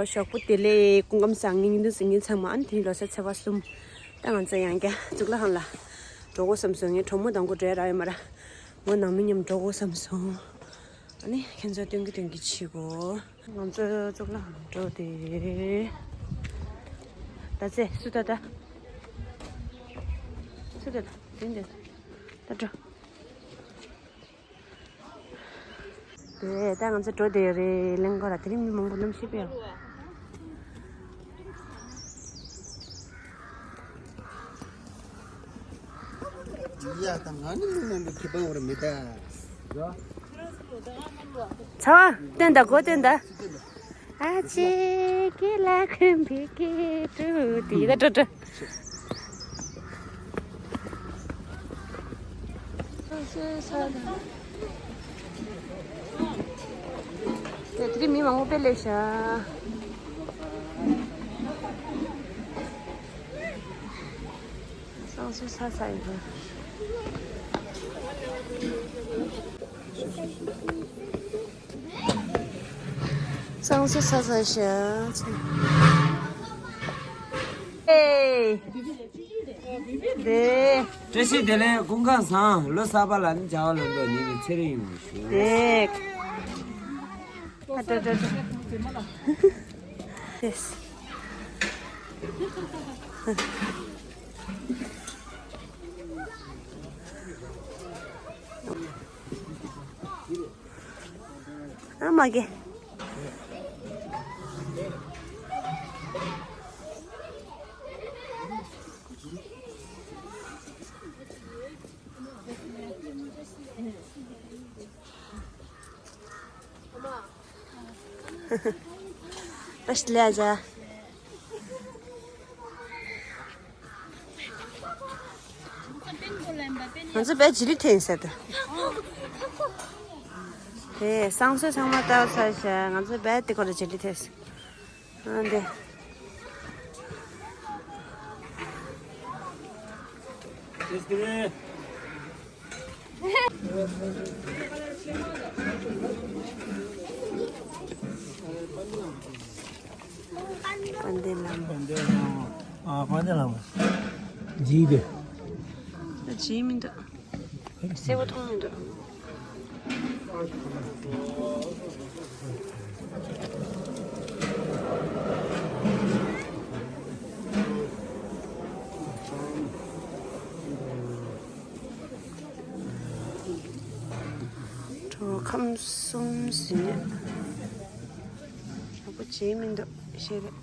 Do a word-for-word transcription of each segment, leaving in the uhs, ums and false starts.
ཞོགས་པ་བདེ་ལེགས། སྐུ་ཁམས་བཟང་། ངའི་བརྙན་ཐུང་གཟིགས་མཁན་ཚང་མ། ཨ་ནི་དེ་རིང་ལོ་གསར་ཚེས་པ་གསུམ། ད་ང་ཚོ་ཡང་བསྐྱར་གཙུག་ལག་ཁང་ལ་འགྲོ་དགོས་བསམ་སོང་། ངའི་གྲོགས་མོ་དང་པོ་འགྲོ་ཡ་རག་ཡོད་མ་རེད། ངོ་ནང་མི་མཉམ་འགྲོ་དགོས་བསམ་སོང་། ཨ་ནི་ཁྱེད་ཚོ་སྟོན་གི་སྟོན་གི་བྱེད་དགོས། ང་ཚོ་གཙུག་ལག་ཁང་འགྲོ་དེ། ད་ཚེ་སུ་ད་ད། སུ་ད་ད། དེ་འདི། ད་འགྲོ། དེ་ད་ང་ཚོ་འགྲོ་དེ་རེད། གླིང་སྐོར་ལ། དེ་རིང་མི་མང་པོ་གནམ་གཤིས་དཔེ་ཡག་ཡ་ད་ང་ནི་མི་མང་པོ་ཁྱི་པང་བར་མི་ད། ཚ་བ་སྟོན་ད། གོ་སྟོན་ད། ཨ་ཅེ་ཀེ་ལ་ཁུམ་བི་ཀེ་ཀྲུ་དི་ད་ཀྲུ་ཀྲུ། དེ་དེ་རིང་མི་མང་པོ་དཔེ་སླེབས་ཤག་བསང་གསོལ་ཚར་ཚར་ཡིན་པ། བསང་གསོལ་ཚར་ཚར་ཤག་ཨེ། དེ། བཀྲ་ཤིས་བདེ་ལེགས། སྐུ་ཁམས་བཟང་། ལོ་གསར་པ་ལ་ནི་བྱ་བ་ལམ་འགྲོ། ཉིན་གྱི་ཚེ་རིང་ཡོང་བ་ཞུ། དེ། ཨ་ཏོ་ཏོ་ཏོ། དེ། ཨ་མ་གེ། ཨ་ཤི་ལ་ཇ། ང་ཚོ་བས་ཇི་ལི་ཐེན་ཟེར་ཏེ། དེ་བསང་གསོལ་ཚང་མ་བཏབ་ཚར་ཤག་ང་ཚོ་བས་དེ་ཁོ་ར་ཇི་ལི་ཐེན། ཨ་འདི། དཔལ་ལྡན་བླ་མ། ཨ་དཔལ་ལྡན་བླ་མ། ཇི་དེ། ཇི་མི་འདུག་གསལ་པོ་མཐོང་མི་འདུག་གྲོ་ཁམས་གསུམ་ཟིན་ནས། ཞོགས་པ་བྱེད་མི་འདུག་ཤེས་རེད།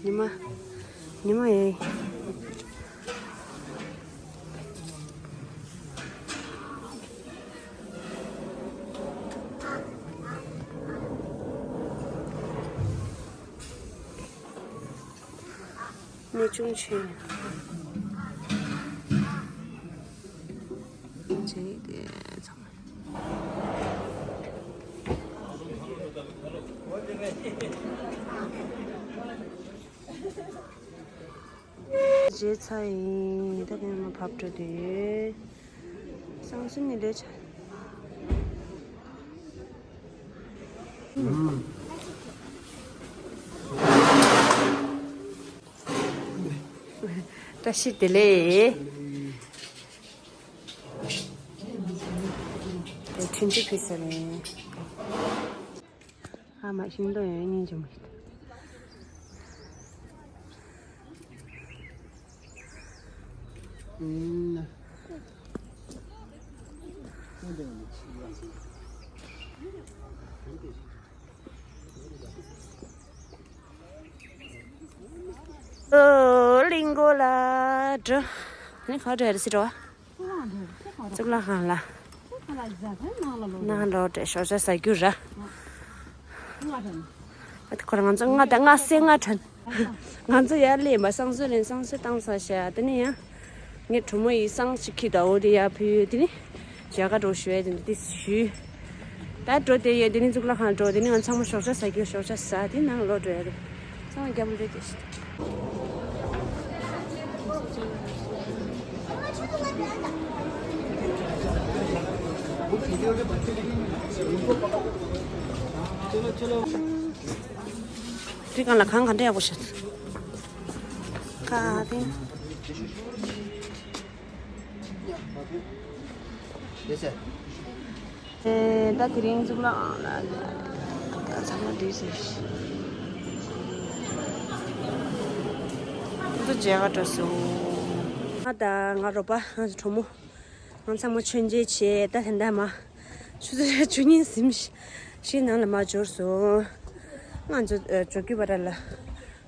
ཉི་མ། ཉི་མ་ཡེ། གནས་ཆུང་ཆེ། ཆེ་དེ་ཚང་མ། རྗེས་ཚ་ཡིན། ད་དེ་ནས་མར་བབས་འགྲོ་དུས། བསང་གསོལ་ནི་ལས་ཆ། བཀྲ་ཤིས་བདེ་ལེགས། དེ་ཁྲིན་ཏི་ཕི་ས་རེད། ཨ་མ་ཤིང་སྡོང་ཡང་སྙིང་རྗེ་མོ་ཞིག་ཨོ། གླིང་སྐོར་ལ་འགྲོ། ནི་ག་འགྲོ་ཡ་རེད་སི་འགྲོ་བ། གཙུག་ལག་ཁང་ལ། ནང་ལོགས་འགྲོ་ཞོགས་ཇ་ཟ་རྒྱུ་ར། ཨ་ཁོ་རང་ང་ཚོ་ལྔ་དང་ལྔ་སེ་ལྔ་དྲན། ང་ཚོ་ཡར་སླེབས་མ་བསང་གསོལ་ལེན། བསང་གསོལ་བཏང་ཚར་ཤག་དེ་ནས་ཡང་། ངའི་གྲོགས་མོ་ཡིས་བསང་ཞིག་ཁྱེར་དང་། འོ་དེ་ཡར་ཕུལ། དེ་ནས་མཇལ་ཁ་འགྲོ་ཞུ་ཡ་དེ་འདྲ་དེ་ཞུས། ད་འགྲོ་དེ་ཡོད། དེ་ནས་གཙུག་ལག་ཁང་འགྲོ། དེ་ནས་ང་ཚང་མ་ཞོགས་ཇ་ཟ་རྒྱུ། ཞོགས་ཇ་ཟ། དེ་ནང་ལོགས་འགྲོ་ཡ་རེད། ཚང་མ་རྒྱ་མོ་རེད་དེ་ཞིག་དེ་གང་ལ་གང་ག་འདྲ་ཡག་པོ་ཤར། ཀ་དེ། ཨེ། ད་དེ་རིང་གཙུག་ལག་ཁང་ལ་ཚང་མ་འདུས་ཟེར། ཁོ་ཚོ་མཇལ་ག་འགྲོ་སོང་། ང་དང་ང་རོགས་པ། ང་ཚོ་གྲོགས་མོ། ང་ཚང་མ་མཆོད་མཇལ་བྱས། ད་དེ་འདྲ་མ། ཆུ་ཚོད་བཅུ་གཉིས་ཟིན་ཤིང་ནང་ལ་མ་འབྱོར་སོང་། ང་ཚོ་ཨ་ཇོ་ཀི་བ་ར་ལ།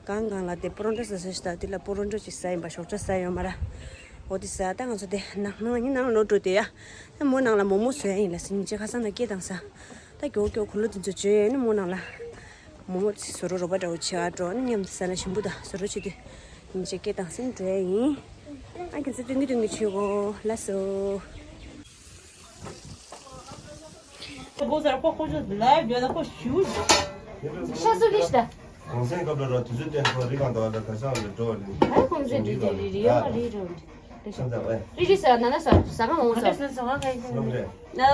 གང་གང་ལ་དེ་པོ་རོ་འདྲ་ཟ་ཟ་ཞིག་དང་དེ་ལ་པོ་རོ་འདྲ་ཅིག་ཟ་ཡིན་པ། ཞོགས་ཇ་ཟ་ཡོད་མ་ར། འོ་དེ་ཟ། ད་ང་ཚོ་དེ་ནང་ནང་ཉིན་ནང་ལོག་འགྲོ་དེ་ཡ། ད་མོ་ནང་ལ་མོག་མོག་བཟོ་ཡ་ཡིན་ལ་ཟིན་ཅིག་ཁ་སང་ན་སྐད་བཏང་ས། ད་མགྱོགས་མགྱོགས་ཁོ་ལོ་དེ་ཚོ་བྱོས་ནས་མོ་ནང་ལ། མོག་མོག་བཟོ་རོགས་རོགས་པ་འདྲ་བོ་བྱེད་ཨ་འགྲོ་ནི་མཉམ་དུ་ཟ་ན་ཞིམ་པོ་ད་བཟོ་རོགས་བྱེད་དུས། ཡིན་ཅིག་སྐད་བཏང་ས་ནི་འགྲོ་ཡ་ཡིན། ཨ་ཁྱེད་ཚོ་སྟོན་གི་སྟོན་གི་བྱེད་གོ། ལགས་སོ། ཤ་སུ་ལིཤ་ད། གུང་སེང་སྐབས་ལ་རོ་དུས་ཚོད་བསྟན་ཐོག་རི་གང་དུ་བ་ལ་ག་ས་ལ་འགྲོ་བ་རེད། ཨ་གུང་སེང་འགྲིག་འགྲིག་རི་རི་ཡོད་མ་རི་རོ། ཤ་ད་བས། རི་རི་ཟ་ན་ན་ཟ་ཟ་གང་འོང་ཟ། ལོ་རེད།